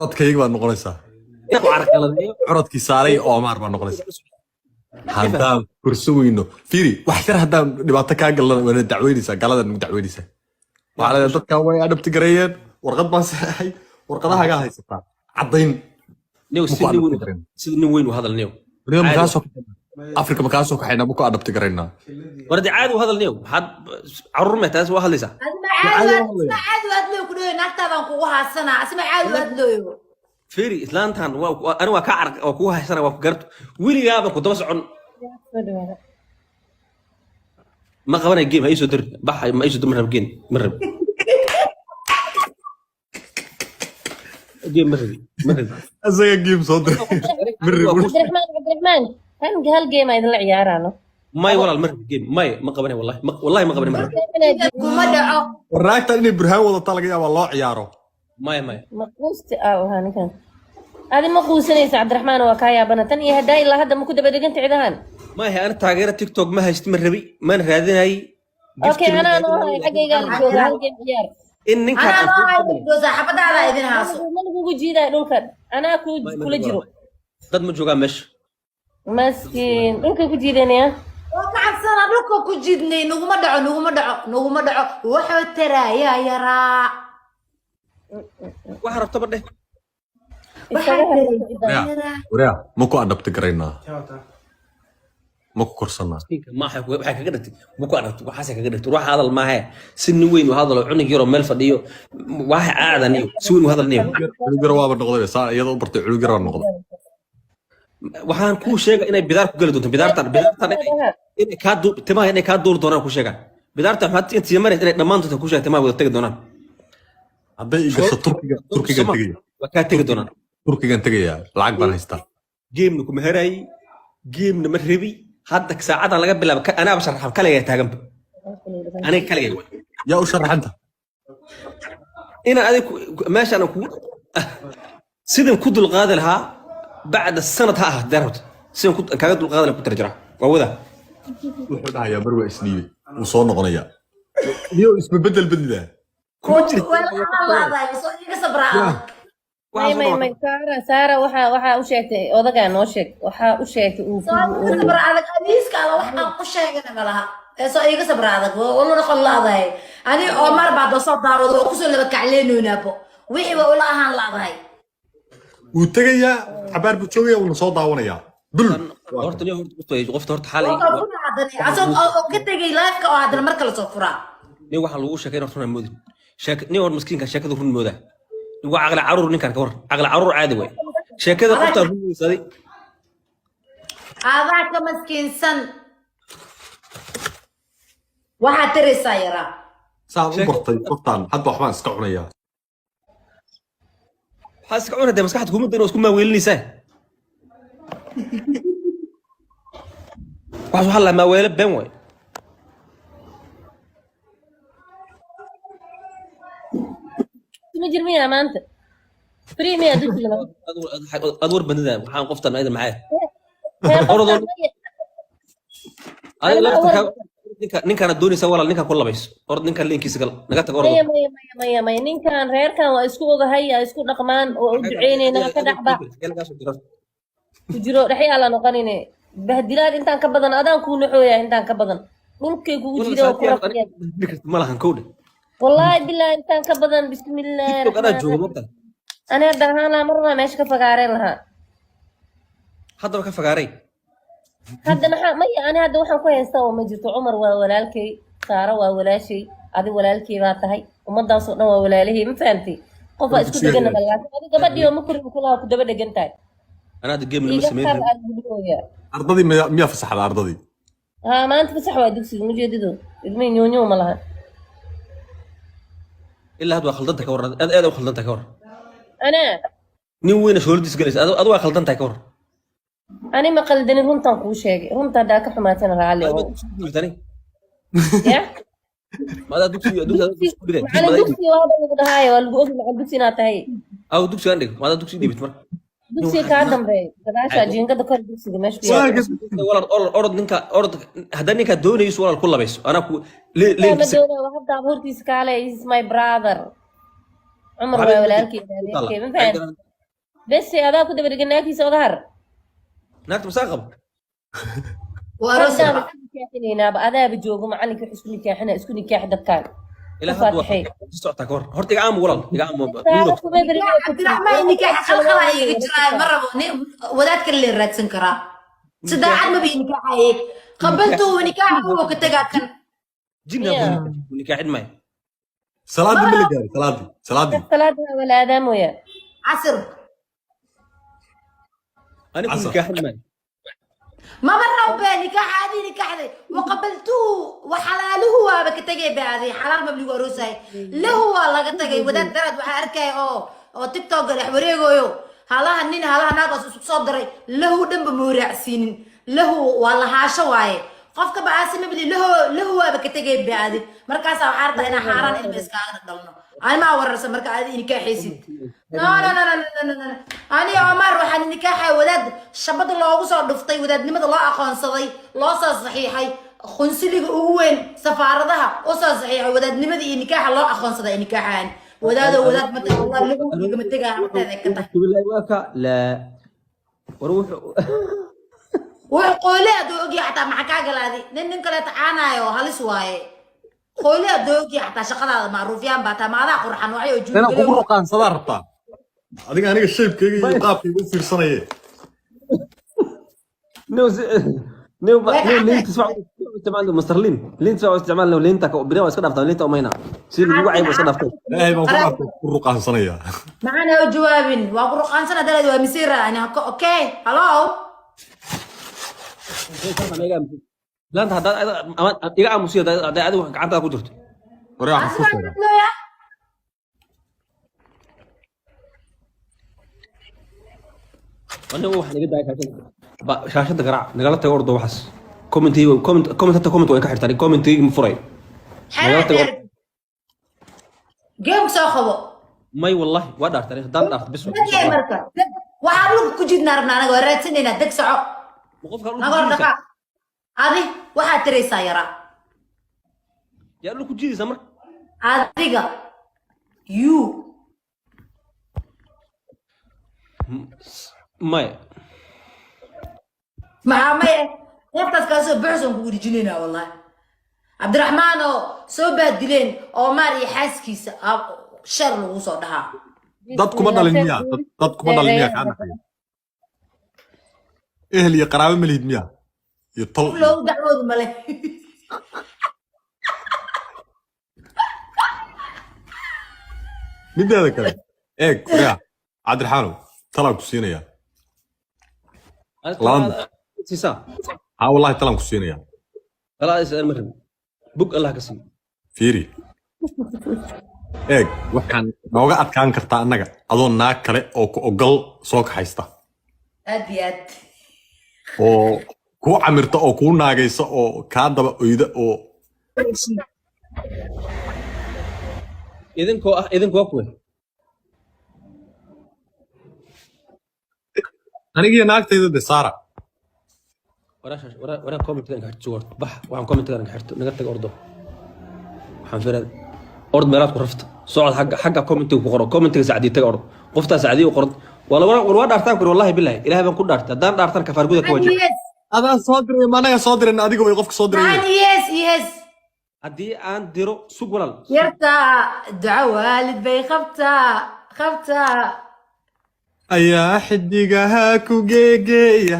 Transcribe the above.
Codkayga baad noqonaysaa. Inaan ku carqaladeeyo. Curadkii saaray Omar baad noqonaysaa. Haddaan kurso weyno, fiiri, wax yar haddaan dhibaato kaa galana, waana dacweynaysaa, galadan nagu dacweynaysaa. Waxaa leedahay dadkan way adopt gareeyeen, warqad baan saxeexay, warqadahagaa haysataa caddayn. Niyow, ma si ku nin adopt weyn garaynaa? Sida nin weyn u hadal, niyow. Weliba Caadi. Makaa soo Afrika, makaa soo kaxaynaa, ma ku adopt garaynaa? War dee caadi u hadal, niyow. Maxaad caruur mee taas waa hadlaysaa? Asma. Caadi Caadi. u hadlaya. Asma, caadi u hadlooyo ku dhaweyo, naagtaadaan kugu haasanaa. Asma, caadi u hadlooyo. Fiiri, islaantan waa ani waa kaa carq waa kugu haysana, waa ku garto, weligaaba ku daba socon. Soo dhawaada. Ma qabanay game, ha iisoo diri, bax, ma iisoo diri, ma rab game, ma rab game, ma rabi, ma rabi. Isaga game soo diray. Mirri. Waa ku Cabdiraxmaan, Cabdiraxmaan, hal game aa idinla ciyaaraano. May walaal, ma rabi game, may, ma qabanay, wallahi wallahi ma qabanay, ma rabi. Kuma dhaco. War naagtan inay burhaan wadataa laga yaabaa loo ciyaaro. Maya, maya. Ma quusti aa lahaa ninkan. Adi ma quusanaysa, Cabdiraxmaan, waa kaa yaabana tan iyo haddaa ilaa hadda ma ku daba dheganta cidahan. Maya, ana taageera TikTok ma hayst, ma rabi, mana raadinay. Okay, anaa noo hay, xaggaygaa la jooga, hal game ciyaar. In ninkaan Anaa aan noo hayo, saaxabadaada idin haaso. Ma lagugu jiidayo dhulkan, anaa ku kula jiro. Dad ma joogaa meesha. Maskiin, dhulka ku jiidanaya. Oo ka cabsanaa, dhulka ku jidnay, naguma dhaco, naguma dhaco, naguma dhaco, wuxuu taraayaa yaraa. Waxa rabtaba dheh. Waxaa Isaga taraayaa yaraa. Waryaa, ma ku adopt garaynaa, ma ku korsanaa? Ma waxay kaga dhigtay, ma ku aragtay, waxaasay kaga dhigtay. Ruuxa hadal maahe, si nin weyn u hadalo, cunug yaroo meel fadhiyo, waxa caadan iyo si weyn u hadal, niyo. Culug yar waaba noqday, saa iyadoo u bartay, culug yar waa noqday. Waxaan kuu sheega inay bidaar ku geli doonto, bidaartan inay kaa timaha inay kaa duuri doonaan ku sheegaan. Bidaartan maxaad intii maraysa inay dhammaan doonto ku sheega, timaha wada tegi doonaan. Hadday i gasho Turkiga, Turkigan tegaya. Waa kaa tegi doonaan. Turkigan tegaya, lacag baan haystaa. Gamena kuma heraayey, gamena ma rabi. Hadda saacadan laga bilaabo anaaba sharaxan, kaligaa taaganba, aniga kaligay. Yaa u sharaxanta? Inaan adig meeshaan kugu sidan ku dulqaadi lahaa bacda sanad ha ahaatee rabto, sidan kaaga dulqaadi lahaa ku tira jira waa wada. Wuxuu dhahayaa mar waa isdhiibay, wuu soo noqonayaa, niyo isbedel bedlaa. Kuma jirto. Soo iga sabraa adag. May, may, may, Saara, Saara, waxaa u sheegtay odagaa, noo sheeg waxaa u sheegtay uu Soo iga sabra adag, aniiska ala wax aan ku sheegana ma laha ee soo iga sabra adag wala noqon laadahay. Ani Omar baa doo soo daawado oo kusoo laba kacleenoonaabo, wixii waa ula ahaan laadahay. Wuu tegayaa, xabaar buu joogaya, wuuna soo daawanayaa dul. Horta niyo, horta qofta horta xalay oo fura haddana asagoo oo ka tegay live-ka oo haddana mar kale soo furaa. Nin waxaa lagu sheekay horta run moodin sheek nin hor miskiinka sheekada run moodaa. Waa caqli caruur ninkan, ka war, caqli caruur caadi way sheekada qofta run moodsaday. Adaa ka maskiinsan, waxaad taraysaa yaraa. Saan u bartay qoftaan, hadba waxbaan iska cunayaa. Waxaa iska cuna dee, maskaxda kuma dayno, isku maaweelinaysaa. Waxaas waxaa la maaweelo been waay. Ma jir miyaa maanta, free miyaa dugsiga maanta? Ad war badnida, waxaan qoftan aydan maxay Hee, Orodoo- qofkaan maya- adiga Anima lafta war- ninkaana doonaysa walaal, ninkaan ku labayso, orod, ninkaan leenkiisa gal, naga tag, ordo. Maya, maya, maya, maya, maya, ninkan reerkan waa isku ogahay, aa isku dhaqmaan oo u duceyneynaa, ka dhexba ku jiro dhexyaa la noqonine. Bahdilaad intaan ka badan adaan kuu naxooya, intaan ka badan dhulkay kugu jira oo ku rafiyeen. Ma lahan kowdhe. Wallaahi bilaahi, intaan ka badan, bismillaahi TikTok anaa raxmaan joogo raxiim. Mogta. Ani hadda ahaan lahaa marnaa meesha ka fagaareen lahaa. Haddaba ka fagaaray. Hadda maxaa? Maya, ani hadda waxaan ku haystaa oo ma jirto. Cumar waa walaalkay, Saaro waa walaashay, adi walaalkay baa tahay, ummadaasoo dhan waa walaalahey, ma fahamtay? Qof waa isku Dugsiga dhegan, laakiin adi gabadhii oo ma korin kulaha ku daba dhegan tahay. Anaa hadda game lama Iga sameyn kar rabin. Aad gudbooya. Ardadii miyaa fasaxda ardadii? Haa, maanta fasax waa dugsiga, mujeedido ilmihi ñoonyow ma lahan. Ilaa hadda waa khaldanta, ka warran, aad aad u khaldantahay, ka warran. Anaa Nin weyna shooladiis galaysa, adu waa khaldan tahay, ka warran. Ani ma qaldanin, runtaan kuu sheegay, runta haddaa ka xumaatana raalli Adiga oo dugsiga ku jirtani. Ya. Ma adaa dugsiga dugsi ku dhigay? Macalin dugsi waaba lagu dhahaayo, waa lagu ogi macalin dugsi inaad tahay. Aw, dugsigaan dhig, ma adaa dugsi dhibit marka? Dugsiga kaa dambeeyo, gadaasha jiingada kor, dugsiga meesha ku yaal. Walaal, orod, orod, ninka orod, haddaa ninkaa doonayso walaal ku labayso, anaa ku Ma leenkiisa. doonaa, hadda hortiisa kaale, is my brother Cumar waa walaalkay, adeerkay, ma fahanti? Bese adaa ku daba dhegan naagtiisa oga har. Naagta masaa qaba. Waa aroos. Haddaaba isku nikaaxinaynaaba, adaaba joogo macalinka wax isku nikaaxina, isku nikaaxi dadkaan. Ilaa Ku hadda waa faatixay. socotaa ka hor horta. Iga aamu walaal, iga aamu. Saara kuma beriga. Cabdiraxmaan, nikaax khalkhalaa iga jiraayo, ma rabo nin wadaad kale leen raadsan karaa. Si daacad maba ii nikaaxaye, qabaltu nikaaxa uu ka tagaa kan. Jinna. Yeah. Ku nikaaxin maayo. Salaadii ma la gaaray? Salaadii, salaadii. Salaada waa la aadaamooya. Casir. Ani ku Casar. nikaaxin maayo. Maba rabo be nikaaxa adii nikaaxday waqabaltuhu wa xalaaluhu, waaba ka tegay be adii xalaal mabligu aroosahay lahu waa laga tagay. Wadaad daraad waxaa arkaya oo TikTok dhex wareegoyo, halaha nin halaha naagaas isku soo daray, lahu dhanba ma waraacsiinin. Lahu waa lahaasho waaye, qofka baasi mabli lahu lahu waaba ka tegay be adi. Markaasaa waxaa rabtaa inaa xaaraan ilma iskaaga dhalno. Ani maa wararsan marka adi nikaaxaysid. No, no, no, no, no, no, no. Ani Omar waxaan nikaaxay wadaad shabada loogu soo dhuftay, wadaadnimada loo aqoonsaday, loo soo saxiixay, qunsuliga ugu weyn safaaradaha u soo saxiixay wadaadnimada iyo nikaaxa loo aqoonsaday nikaaxaan. Wadaado wadaad mata wallahi lagu igama tegaa horteeda ka tahay. Billahi waa la war wuxuu. Wuxuu qoole hadduu ogyahay xataa maxaa kaa galaadi? Nin kaleeta caanaayo halis waaye. Qoole hadduu ogyahay xataa shaqadaada macruufyaan baa taa, ma adaa qurxan waxay oo Inaan kugu juugaley. ruqaansadaa rabtaa adiga? Aniga shaybkayga iyo qaabkayga u fiirsanaye. No no. Way No. ka Liinta soo isticmaal master lin, liinta soo isticmaal liinta ka bira waa iska dhaaftaa, liinta umayna si lagu caybo iska dhaaftay. Ilaahay baan ku dhaartay, ku ruqaansanayaa. Maxaan u jawaabin? Waa ku ruqaansana daleed waa misiira ani. Okay, hello. Laanta haddaad ama iga aamusiyo hadday adigu gacantaada ku jirto. Waree, waxaan ku sheegaa. Anigu waxaan iga daaya shaashada. Shaashada garaac nagala tago, ordo waxaas commentiga, comment, comment, hata comment waa ka xirtaan, commentiga ma furay. Nagala tago. Game soo qabo. May, wallahi waa dhaartay haddaan dhaarto bis. Degay marka. Deg. Waxaan dhulka ku jidnaa rabnaa anaga, waa raadsanaynaa. Deg, soco. Qofka dhulka Naga hor ku jiidaysa. Dhaqaaq adi waxaad tiraysaa yaraa. Yaa dhulka ku jiidaysa marka? Adiga, you. Maya. Maxaa maye? Qeybtaas kaasoo buxsan kugu dhijinaynaa wallahi. Cabdiraxmaan oo soo baadileen Omar iyo xaaskiisa shar lagu soo dhahaa. Dad kuma dhalin miyaa? Dad kuma dhalin miyaa? Kaa dhaxeeya ehel iyo qaraabo ma lihid miyaa iyo tol? Qof loogu dacwoodu male. Mideeda kale eeg, waryaa Cabdiraxaanow, talaan ku siinayaa. Laanda. Siisaa. Haa wallahi, talaan ku siinayaa. Talaa is ma rabin, bug Allah ka siiyo. Fiiri, eeg, waxaan nooga adkaan kartaa annaga adoo naag kale oo ku ogol soo kaxaysta Aad iyo aad. oo kuu camirta oo kuu naagaysa oo kaa daba oyda oo Idinkoo ah, idinkoo kuwe. Anigiyo naagtayda de saara. Waraa commentiga ka xirto horta, bax, waxaan commentiga ka xirto, naga tag, ordo. Waxaan fiirad ord meelaad ku rafta, socod xagga commentiga ku qoro, commentiga sacdii taga, ord qoftaa sacdii u qoran wala war war waa dhaartaan kuri, wallahi billahi ilaahay baan ku dhaartay, haddaan dhaartan kafaar guda ka wajah. Yes. Adaan soo diray, ma anaga soo dirin? Adiga way qofka soo diray. Maxaan? Yes. Haddii aan diro, sug walaal. Yartaa duco waalid bay qabtaa, qabtaa. Ayaa xidigaha ku geegeeya.